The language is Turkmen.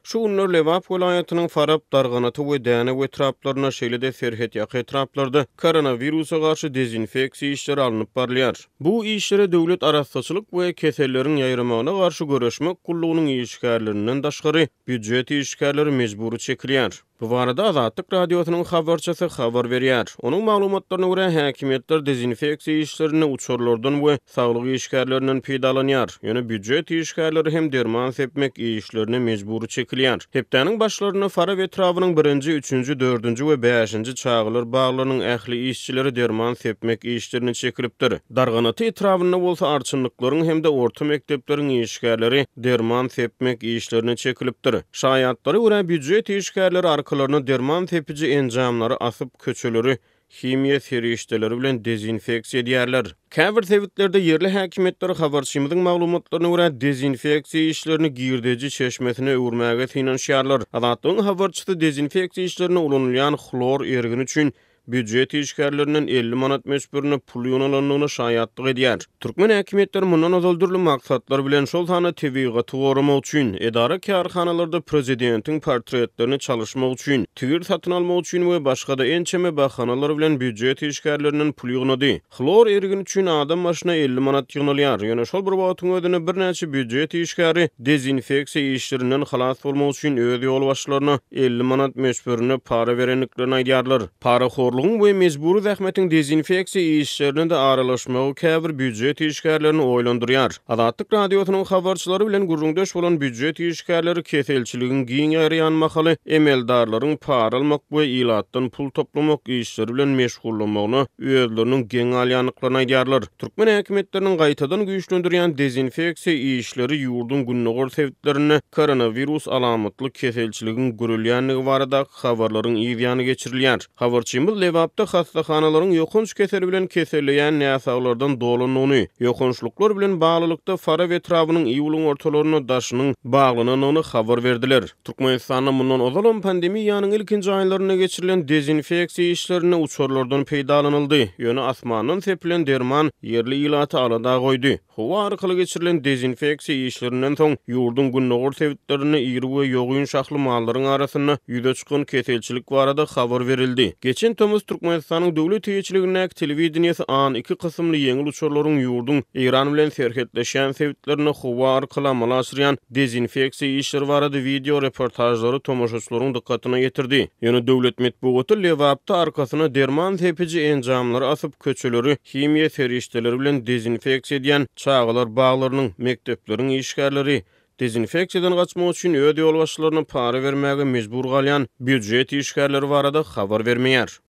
Şu günler Lebap welaýatynyň Farap, Darganata we Dänew etraplarynda, şeýle-de serhetýaka etraplarda koronawirusa garşy dezinfeksiýa işleri alnyp barylýar. Bu işlere Döwlet arassaçylyk we keselleriň ýaýramagyna garşy göreşmek gullugynyň işgärlerinden daşgary, býujet işgärleri mejbury çekilýär. Bu barada Azatlyk Radiosynyň habarçysy habar berýär. Onuň maglumatlaryna görä, häkimiýetler dezinfeksiýa işlerinde uçarlardan we saglyk işgärlerinden peýdalanýar. Ýöne býujet işgärleri hem derman sepmek işlerine mejbury çekilýär. Hepdäniň başlarynda Farap etrabynyň birinji, üçünji, dördünji we bäşinji çagalar baglarynyň ähli işçileri derman sepmek işlerine çekilipdir. Darganata etrabynda bolsa arçynlyklaryň hem-de orta mekdepleriň işgärleri derman sepmek işlerine çekilipdir. Şaýatlara görä, býujet işgärleri arkalaryna derman sepiji enjamlary asyp, köçeleri himiýa serişdeleri bilen dezinfeksiýa edýärler. Käbir sebitlerde ýerli häkimiýetler, habarçymyzyň maglumatlaryna görä, dezinfeksiýa işlerini girdeji çeşmesine öwürmäge synanyşýarlar. Azatlygyň habarçysy dezinfeksiýa işlerinde ulanylýan hlor ergini üçin býujet işgärlerinden 50 manat möçberinde pul ýygnalandygyna şaýatlyk edýär. Türkmen häkimiýetleri mundan ozal dürli maksatlar bilen, şol sanda tebigaty goramak üçin, edara-kärhanalarda prezidentiň portretlerini çalyşmak üçin, tigir satyn almak üçin we başga-da ençeme bahanalar bilen býujet işgärlerinden pul ýygnady. Hlor ergini üçin adam başyna 50 manat ýygnalýar, ýöne şol bir wagtyň özünde birnäçe býujet işgäri dezinfeksiýa işlerinden halas bolmak üçin öz ýolbaşçylaryna 50 manat möçberinde para berendiklerini aýdýarlar. Parahorlugyň we mejbury zähmetiň dezinfeksiýa işlerine-de aralaşmagy käbir býujet işgärlerini oýlandyrýar. Azatlyk Radiosynyň habarçylary bilen gürrüňdeş bolan býujet işgärleri keselçiligiň giň ýaýraýan mahaly emeldarlaryň para almak we ilatdan pul toplamak işleri bilen meşgullanmagyna özleriniň geň galýandyklaryny aýdýarlar. Türkmen häkimiýetleriniň gaýtadan güýçlendirýän dezinfeksiýa işleri ýurduň gündogar sebitlerinde koronawirus alamatly keselçiligiň görülýändigi baradaky habarlaryň yz ýany geçirilýär. Habarçymyz Lebapda hassahanalaryň ýokanç keseli bilen keselleýän näsaglardan dolandygyny, ýokançlyklar bilen baglylykda Farap etrabynyň iýulyň ortalarynda daşynyň baglanandygyny habar berdiler. Türkmenistanda mundan ozalam pandemiýanyň ilkinji aýlarynda geçirilen dezinfeksiýa işlerinde uçarlardan peýdalanyldy, ýöne asmandan sepilen derman ýerli ilaty alada goýdy. Howa arkaly geçirilen dezinfeksiýa işlerinden soň, ýurduň gündogar sebitlerinde iri we ýogyn şahly mallaryň arasynda ýüze çykan keselçilik barada habar berildi. Geçen tomus Türkmenistanyň döwlet eýeçiligindäki telewideniýesi An-2 kysymly ýeňil uçarlaryň ýurduň Eýran bilen serhetleşýän sebitlerinde howa arkaly amala aşyrýan dezinfeksiýa işleri barada wideo reportažlary tomaşaçylaryň dykgatyna ýetirdi. Ýöne döwlet metbugaty Lebapda arkasyna derman sepiji enjamlary asyp, köçeleri himiýa serişdeleri bilen dezinfeksiýa edýän çagalar baglarynyň, mekdepleriň işgärleri, dezinfeksiýadan gaçmak üçin öz ýolbaşçylaryna para bermäge mejbur galýan býujet işgärleri barada habar bermeýär.